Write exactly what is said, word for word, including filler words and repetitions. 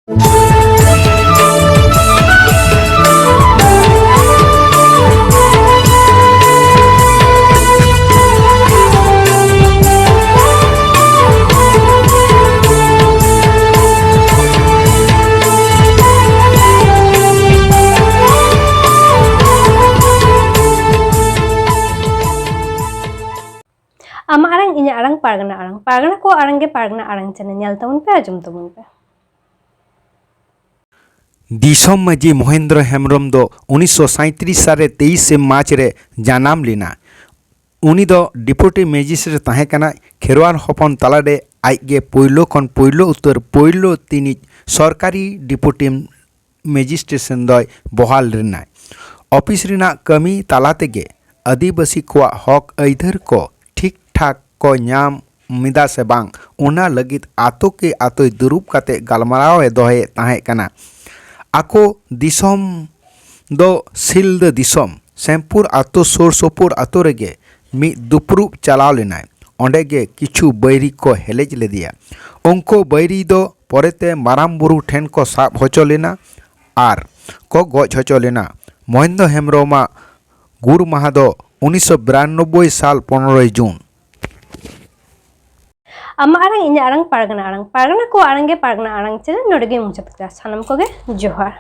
ᱟᱢᱟᱜ ᱟᱲᱟᱝ, ᱤᱧᱟᱹᱜ ᱟᱲᱟᱝ, ᱯᱟᱨᱜᱟᱱᱟ ᱟᱲᱟᱝ᱾ ᱯᱟᱨᱜᱟᱱᱟ ᱠᱚ ᱟᱲᱟᱝ ᱜᱮ ᱯᱟᱨᱜᱟᱱᱟ ᱟᱲᱟᱝ ᱪᱮᱱᱮᱞ᱾ ᱧᱮᱞ ᱛᱟᱵᱚᱱ ᱯᱮ, ᱟᱸᱡᱚᱢ ᱛᱟᱵᱚᱱ ᱯᱮ᱾ ᱫᱤᱥᱚᱢ ᱢᱟᱹᱡᱷᱤ ᱢᱚᱦᱮᱱᱫᱨᱚ ᱦᱮᱢᱵᱨᱚᱢ ᱫᱚ ᱩᱱᱤᱥᱥᱚ ᱥᱟᱸᱭᱛᱨᱤᱥ ᱥᱟᱞ ᱨᱮ ᱛᱮᱭᱤᱥᱮ ᱢᱟᱨᱪ ᱨᱮ ᱡᱟᱱᱟᱢ ᱞᱮᱱᱟ᱾ ᱩᱱᱤ ᱫᱚ ᱰᱮᱯᱩᱴᱤ ᱢᱮᱡᱤᱥᱴᱨᱮᱴ ᱛᱟᱦᱮᱸ ᱠᱟᱱᱟᱭ᱾ ᱠᱷᱮᱨᱣᱟᱲ ᱦᱚᱯᱚᱱ ᱛᱟᱞᱟᱨᱮ ᱟᱡᱜᱮ ᱯᱳᱭᱞᱳ ᱠᱷᱚᱱ ᱯᱳᱭᱞᱳ ᱩᱛᱟᱹᱨ ᱯᱳᱭᱞᱳ ᱛᱤᱱᱤᱡ ᱥᱚᱨᱠᱟᱨᱤ ᱰᱮᱯᱩᱴᱤ ᱢᱮᱡᱤᱥᱴᱨᱮᱥᱚᱱ ᱫᱚᱭ ᱵᱚᱦᱟᱞ ᱞᱮᱱᱟᱭ᱾ ᱚᱯᱷᱤᱥ ᱨᱮᱱᱟᱜ ᱠᱟᱹᱢᱤ ᱛᱟᱞᱟ ᱛᱮᱜᱮ ᱟᱹᱫᱤᱵᱟᱹᱥᱤ ᱠᱚᱣᱟᱜ ᱦᱚᱠ ᱟᱹᱭᱫᱟᱹᱨ ᱠᱚ ᱴᱷᱤᱠ ᱴᱷᱟᱠ ᱠᱚ ᱧᱟᱢ ᱢᱮᱫᱟ ᱥᱮ ᱵᱟᱝ, ᱚᱱᱟ ᱞᱟᱹᱜᱤᱫ ᱟᱛᱳ ᱠᱮ ᱟᱛᱳᱭ ᱫᱩᱲᱩᱵ ᱠᱟᱛᱮ ᱜᱟᱞᱢᱟᱨᱟᱣ ᱮ ᱫᱚᱦᱚᱭᱮᱫ ᱛᱟᱦᱮᱸ ᱠᱟᱱᱟ᱾ ᱟᱠᱚ ᱫᱤᱥᱚᱢ ᱫᱚ ᱥᱤᱞᱫᱟᱹ ᱫᱤᱥᱚᱢ᱾ ᱥᱮᱢᱯᱩᱨ ᱟᱛᱳ ᱥᱩᱨ ᱥᱩᱯᱩᱨ ᱟᱛᱳ ᱨᱮᱜᱮ ᱢᱤᱫ ᱫᱩᱯᱲᱩᱵ ᱪᱟᱞᱟᱣ ᱞᱮᱱᱟᱭ᱾ ᱚᱸᱰᱮ ᱜᱮ ᱠᱤᱪᱷᱩ ᱵᱟᱹᱭᱨᱤ ᱠᱚ ᱦᱮᱞᱮᱡ ᱞᱮᱫᱮᱭᱟ᱾ ᱩᱱᱠᱩ ᱵᱟᱹᱭᱨᱤ ᱫᱚ ᱯᱚᱨᱮᱛᱮ ᱢᱟᱨᱟᱝ ᱵᱩᱨᱩ ᱴᱷᱮᱱ ᱠᱚ ᱥᱟᱵ ᱦᱚᱪᱚ ᱞᱮᱱᱟ ᱟᱨ ᱠᱚ ᱜᱚᱡ ᱦᱚᱪᱚ ᱞᱮᱱᱟ᱾ ᱢᱚᱦᱮᱱᱫᱚ ᱦᱮᱢᱵᱨᱚᱢᱟᱜ ᱜᱩᱨ ᱢᱟᱦᱟ ᱫᱚ ᱩᱱᱤᱥᱥᱚ ᱵᱤᱨᱟᱱᱚᱵᱵᱳᱭ ᱥᱟᱞ ᱯᱚᱱᱨᱚᱭ ᱡᱩᱱ᱾ ᱟᱢᱟᱜ ᱟᱲᱟᱝ, ᱤᱧᱟᱹᱜ ᱟᱲᱟᱝ, ᱯᱟᱨᱜᱟᱱᱟ ᱟᱲᱟᱝ᱾ ᱯᱟᱨᱜᱟᱱᱟ ᱠᱚ ᱟᱲᱟᱝ ᱜᱮ ᱯᱟᱨᱜᱟᱱᱟ ᱟᱲᱟᱝ ᱪᱮᱱᱮᱞ ᱱᱚᱰᱮ ᱜᱮ ᱢᱩᱪᱟᱹᱫ ᱠᱮᱫᱟ᱾ ᱥᱟᱱᱟᱢ ᱠᱚᱜᱮ ᱡᱚᱦᱟᱨ᱾